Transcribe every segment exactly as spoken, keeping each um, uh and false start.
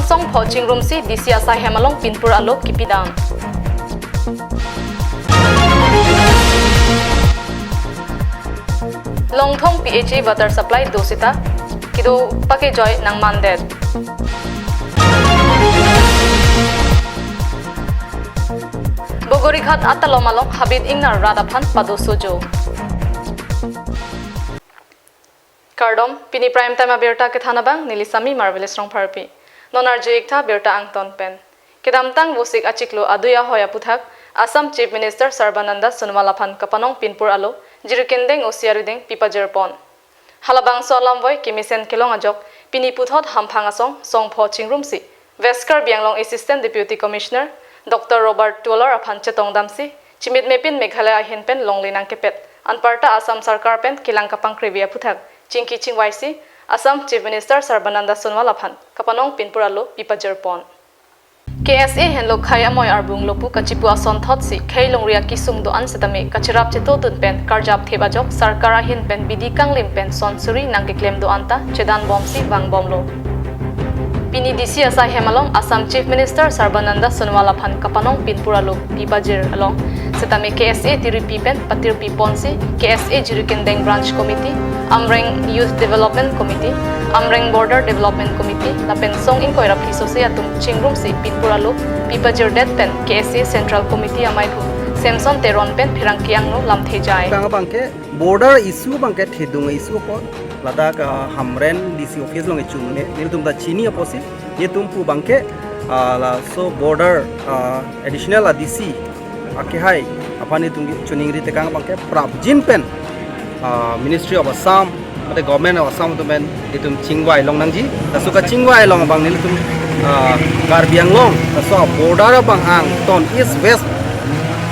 Songpho chingrumsi D C asai hem along pinpur alo kipidam. Longthong P H E water supply do sita kedo pakejoi nangmandet. Bogorighat atalom along Habit Ingnar rat aphan pado sojo. Kardom, pini prime time abirta kethan abang, neli Sami Marvelous Rongpharpi. Non arju-ik tha birta angton pen. Kedamtang Vosik achiklo adui ahoi aputhak, Assam Chief Minister Sarbananda Sonowal aphan kapanong pinpur alo, jirikindeng O C R deng pipajirpon. Halabangso alamvoi kemesen kelong ajok, pini puthot hamphang asong, Songpho chingrumsi, West Karbi Anglong Assistant Deputy Commissioner Doctor Robert Tualar aphan chetongdamsi, chimitmepin Meghalaya ahin pen longle nangkepet, anparta Assam Sarkar pen kelang kapangkrevi aputhak chingki chingvaisi, Assam Chief Minister Sarbananda Sonowal aphan kapanong pinpur alo pipajirpon. K S A henlo khei amoi arbung lopu kachipu asonthotsi khei longri akisung do-an setame kachirap chetodun pen karjap thep ajok Sarkar ahin pen bidi kanglim pen son suri nangkeklem do-an ta chedanbomsi vangbomlo. Pini D C asai hem along Assam Chief Minister Sarbananda Sonowal aphan kapanong pinpur alo pipajir along setame K S A tiripi pen patirpiponsi K S A Jirikindeng Branch Committee, Amreng Youth Development Committee, Amreng Border Development Committee lapen song ingkoi ra phli sose atum chingrumsi pinpur alo pipajirdet pen K S A Central Committee amei pu Samson Teron pen pherangke angno lamthe jai. Bang abangke border issue abangke thedung issue apot ladak, ah, Hamren D C office along ichum ne nelitum ta chini apotsi nelitum pu abangke, ah, laso border, ah, additional a D C akehai aphan nelitum choningri tekang abangke prapjin pen, ah, Ministry of Assam mate Government of Assam atum pen nelitum chingvai long nangji. Laso kachingvai long abang nelitum, ah, Karbi Anglong laso border abang angton East West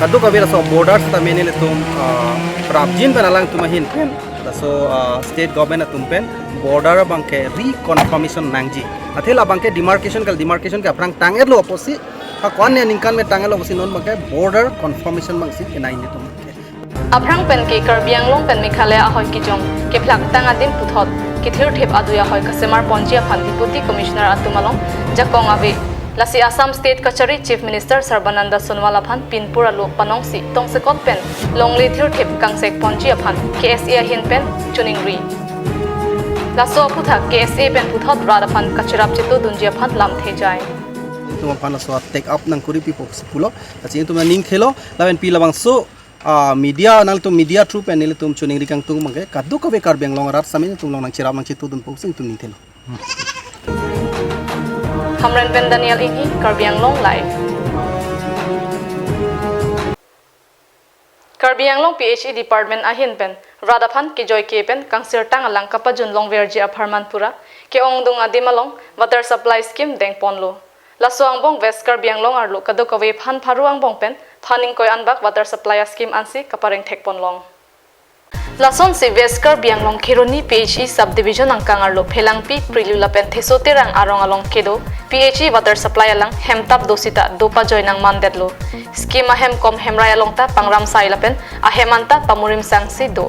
kadokave laso border setame nelitum, ah, prapjin pen alangtum ahin pen laso, ah, state government atum pen border abangke reconfirmation nangji. Athe labangke demarcation kali, demarcation ke aphrang tang-etlo apotsi, ha ko-an ne ningkan me tang-etlo apotsi non abangke border confirmation abangsi kenai nelitum ke. Aphrang pen ke Karbi Anglong pen Meghalaya ahoi kijong kephlak tang adim puthot kethirthip adui ahoi kasemarponji aphan Deputy Commissioner atum along jakong ave. Lasi Assam State kachari Chief Minister Sarbananda Sonowal aphan pinpur alo panongsi tongsekot pen longle thirthip kangsekponji aphan K S A ahin pen choningri. Laso aputhak K S A pen puthot rat aphan kachirap chetodunji aphan lamthe jai. Itum aphan laso take up nangkuri pipo si pulo, lasi itum nangning thelo, lapen pi labangso, ah, media, nangtum media through pen nelitum choningri kangtung abangke kadokave Karbi Anglong arat setame nelitum along nangchirap nangchetodunpo si itum ning thelo. Hamren pen Daniel Inghi, Karbi Anglong Live. Karbi Anglong P H E Department ahin pen rat aphan kejoike pen kangsirtang alang kapajun longverji apharman pura ke-ongdung adim along water supply scheme dengponlo. Laso angbong West Karbi Anglong arlo kadokave phan pharo angbong pen phan ingkoi anbak water supply a scheme ansi kapareng thekponlong. Lasonsi West Karbi Anglong Kheroni P H E subdivision angkang arlo Phelangpi, Prilu lapen Theso Terang arong along kedo P H E water supply alang hemtap do sita do pajoi nangmandetlo. Scheme ahem kom hemrai along ta pangram sai lapen ahem anta pamurim sangsi do.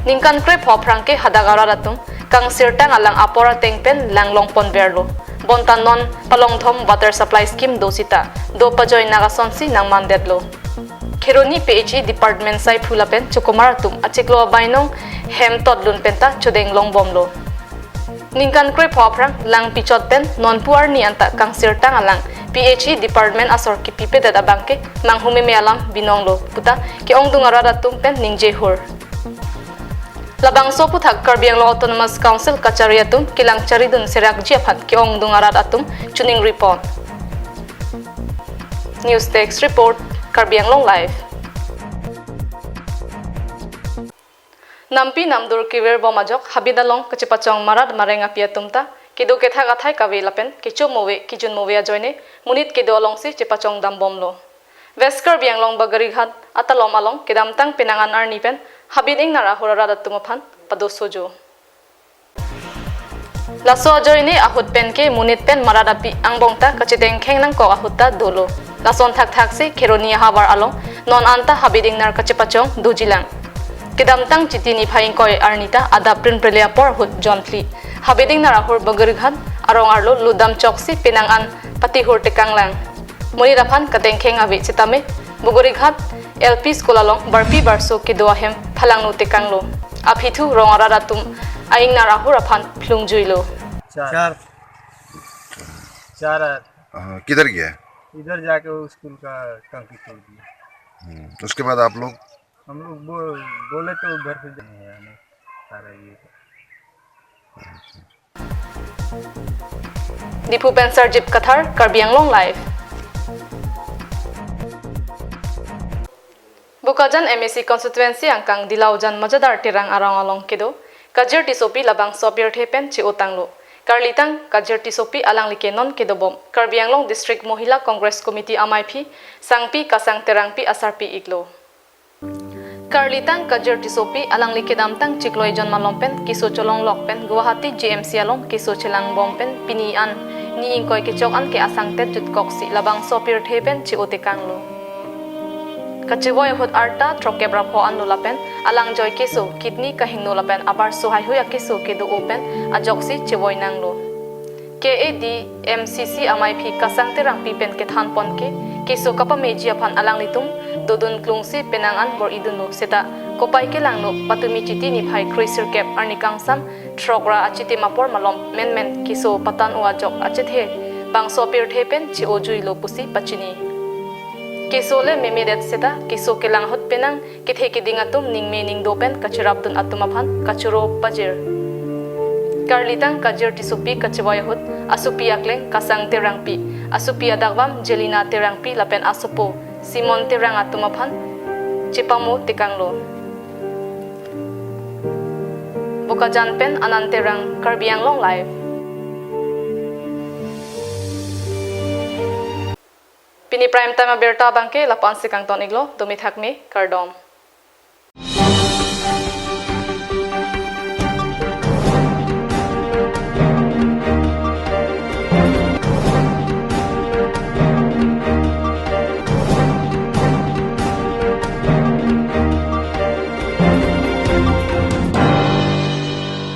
Ningkan krepho aphrang ke hadak arat atum kangsirtang alang apor ateng pen langlongponverlo. Bonta non palongthom water supply scheme do sita do pajoi nang asonsi nangmandetlo. Kheroni P H E department saiphu lapen chokomar atum achiklo abainong hem totlun penta chodeng longbomlo. Ningkan krepho aphrang lang pichot pen nonpu arni anta kangsirtang alang P H E department asor kipipedet abangke manghumeme alam binonglo puta ke-ongdung arat atum pen ningjehur. Labangso aputhak Karbi Anglong Autonomous Council kachari atum kelang charidun serakji aphan ke-ongdung arat atum choningripon. News Desk Report, Karbi Anglong Live. Nampi namdur kevirbom ajok habit along kachepachong marat mareng api atum ta kedo kethak athai kave lapen kecho move kijun move ajoine monit kedo alongsi chepachong dambomlo. West Karbi Anglong Bagorighat atalom along kedamtang penang an arni pen Habit Ingnar ahur arat atum aphan pado sojo. Laso ajoine ahut pen ke monit pen marat api angbong ta kachedengkheng nangkok ahut ta dolo. Lason thakthaksi Kheroni ahavar along non anta Habit Ingnar kachepachong dojilang. Kedamtang Chiti niphai ingkoi arni ta adap prin prele apor ahut jonphli Habit Ingnar ahur Bagorighat arong arlo ludam choksi penang an patihur tekanglang. Monit aphan kadengkheng ave sitame Bogorighat L P School along barpi barso kedo ahem phalangno tekanglo. Aphi thu rong arat atum a-ingnar ahur aphan phlungjuilo. चार चार चार। हाँ, किधर गया? इधर जाके वो स्कूल का टंकी तोड़ दिया। हम्म, उसके बाद आप लोग? हम लोग बो, बोले तो घर से जाए हैं हमें सारा ये। Diphu pen Sarjip Kathar, Karbi Anglong Live. Bokajan M A C constituency angkang Dilaujan Majadar Terang arong along kedo Kajir Tissopi labangso apirthe pen che-otanglo. Karlitang Kajir Tissopi alangli ke non kedobom Karbi Anglong District Mohila Congress Committee amaiphi Sangpi Kasang Terangpi asarpi iklo. Karlitang Kajir Tissopi alangli kedamtang chiklo ejon malom pen keso cholonglok pen Guwahati G M C along keso chelangbom pen pini an ni ingkoi kechok an ke asangtet jutkoksi labangso apirthe pen che-o tekanglo. Kachevoi ahut arta throkkep ra pho anlo lapen alang joi keso kidney kahingno lapen abarso haihui akeso kedo-o pen ajoksi chevoi nanglo. K A D M C C amaiphi Kasang Terangpi pen kethan pon ke keso kapameji aphan alanglitum dodun klungsi penang an bor-idunlo seta kopai kelangno patumi Chiti niphai kre sirkep arni kangsam throk ra achitim apor malom menmen keso patan-o ajok achethe bangso apirthe pen che-ojuilo pusi pachini. Keso le memedet seta keso kelang ahut penang kethe keding atum ningme ningdo pen kachirapdun atum aphan kachoro pajir. Karlitang Kajir Tissopi kachevoi ahut asopi akleng Kasang Terangpi, asopi adakvam Jelina Terangpi lapen asopo Simon Terang atum aphan chepamo tekanglo. Bokajan pen Anand Terang, Karbi Anglong Live. Pini prime time abirta abangke lapu-an si kangton iklo, dome thakme, kardom.